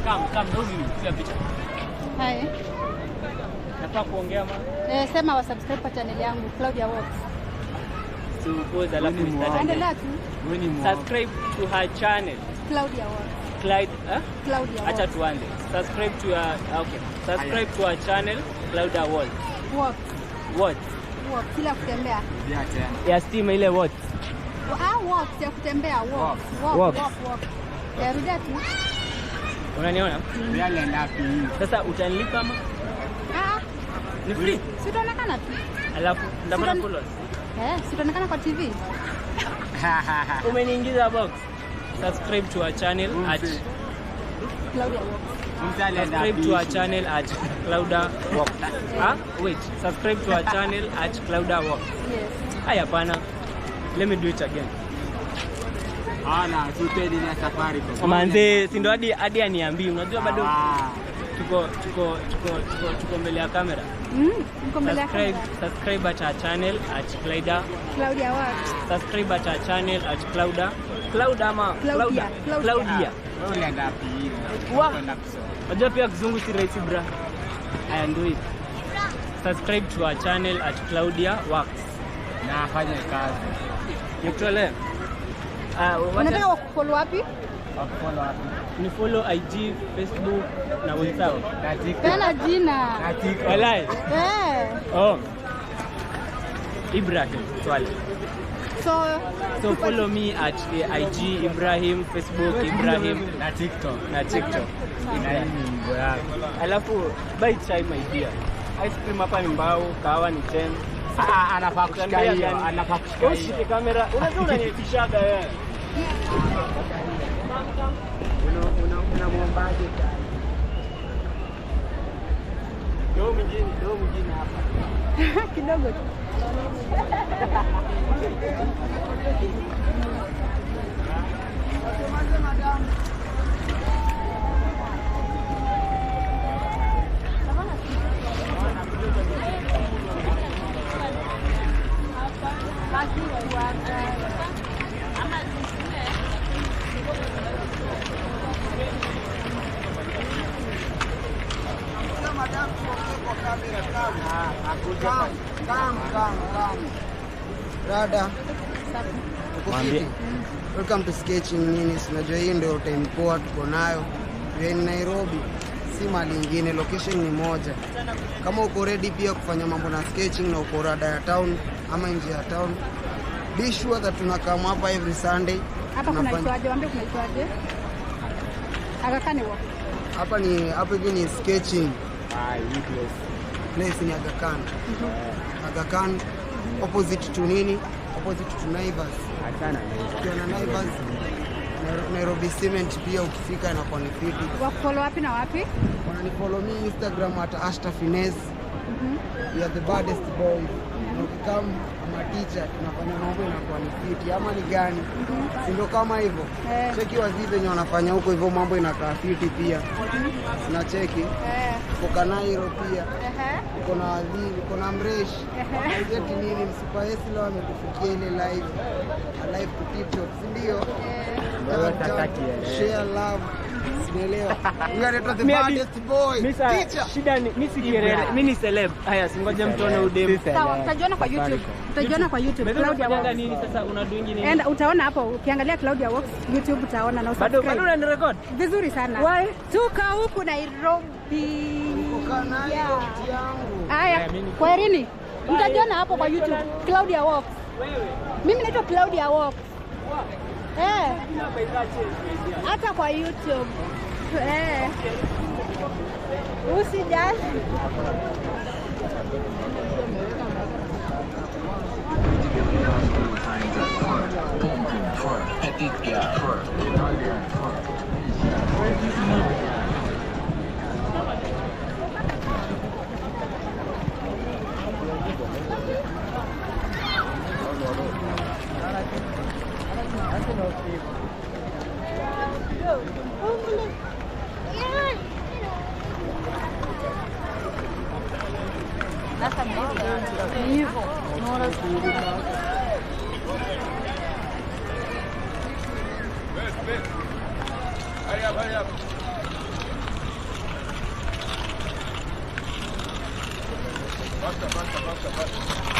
Come, rudi piga picha. Hai. Nafaa kuongea ma? Sema wa subscribe kwa channel yangu Claudia Walks. Pause alafu start. Endelea tu. Subscribe to her channel. Claudia Walks. Clyde, eh? Claudia Walks. Acha tuanze. Subscribe to her, okay. Subscribe to her channel Claudia Walks. Walks. What? Walks ila kutembea. Ya stima ile what? Ah, walks ya kutembea, walks. Walk, Walks. walk, walk. Ya rudia tu. Unaniona? Sasa utanilipa ama? Ah, Ni free. si utaonekana tu. Alafu ndapata followers. Si utaonekana kwa TV. Umeniingiza box. Subscribe to our channel at Claudia Walks. Subscribe to our channel at Claudia Walks. Ah, wait. Subscribe to our channel at Claudia Walks. Yes. Haya hapana. Let me do it again. Ana, tupeni na Safaricom. Manze, si ndo hadi aniambii. Unajua bado tuko mbele ya kamera. Mko mbele ya Subscribe, kamera. subscribe at our channel at Claudia. Claudia Walks. Subscribe at our channel at Claudia. Claudia ama Claudia. Claudia. Wewe ulienda wapi hiyo? Wa. Kwenda kusoma. Unajua pia kizungu si rahisi bra. I do it. Subscribe to our channel at Claudia Works. Na afanye kazi. Nikutolee. Unataka wakufollow wapi? Wakufollow wapi? Ni follow IG, Facebook na WhatsApp. Na TikTok. Pena jina. Na TikTok. Walai. Eh. Oh. Ibrahim Swale. So follow me at IG Ibrahim, Facebook Ibrahim Na TikTok. na TikTok. Na hii ni wimbo yako. Alafu buy chai my dear. Ice cream hapa ni mbao, kahawa ni 10. Ah, anafaa kushika Utaniambia hiyo, gani? anafaa kushika Wewe hiyo. ushike kamera. Unajua unanitishaga wewe. Unamwombaje chai? Doo mwingine hapa. Kidogo tu. Come. Rada. Uko fiti? Welcome to Sketching Nini. Unajua hii ndio time poa tuko nayo. We are in Nairobi, si mali ingine, location ni moja. Kama uko ready pia kufanya mambo na sketching na uko rada ya town ama nje ya town, be sure that tunakam hapa every Sunday. Hapa kunaitwaje? Waambie kunaitwaje? Aga Khan walk. Hapa ni hapa hivi ni sketching. Ah, hii place. Place ni Aga Khan. Aga Khan opposite to nini? Opposite to Naivas. Achana na Ukiona Naivas, Nairobi Cement pia ukifika inakuwa ni fiti. Wakufollow wapi na wapi? Wananifollow me Instagram at Ashta Finesse. We are the baddest boys. Na ukikam ama teacher tunafanya mambo inakuwa ni fiti ama ni gani? Si ndio kama hivyo? Cheki wazee wenye wanafanya huko hivyo mambo inakaa fiti pia. Sina cheki. Uko Kanairo pia. Uko na wazee, uko na Mresh. Eti nini Msupa Esi leo ametufikia ile live. Live to TikTok, si ndio? Share love. Sielewa. We are the baddest boy. Teacher. Shida ni mimi si kelele, mimi ni celeb. Haya, singoje mtu aone udem. Sawa, utajiona kwa YouTube. Utajiona kwa YouTube. Claudia Walks. Nini sasa unadoingi nini? And utaona hapo ukiangalia Claudia Walks YouTube utaona na usubscribe. Bado unanirecord? Vizuri sana. Why? Tuko huku Nairobi. Yangu. Haya, kwaherini. Mtajiona hapo kwa YouTube. Claudia Walks. Wewe. Mimi naitwa Claudia Walks. Eh. Hata kwa YouTube. Eh. Usijali. Ni hivyo. Unaona? Hurry up, hurry up. Faster, faster, faster, faster.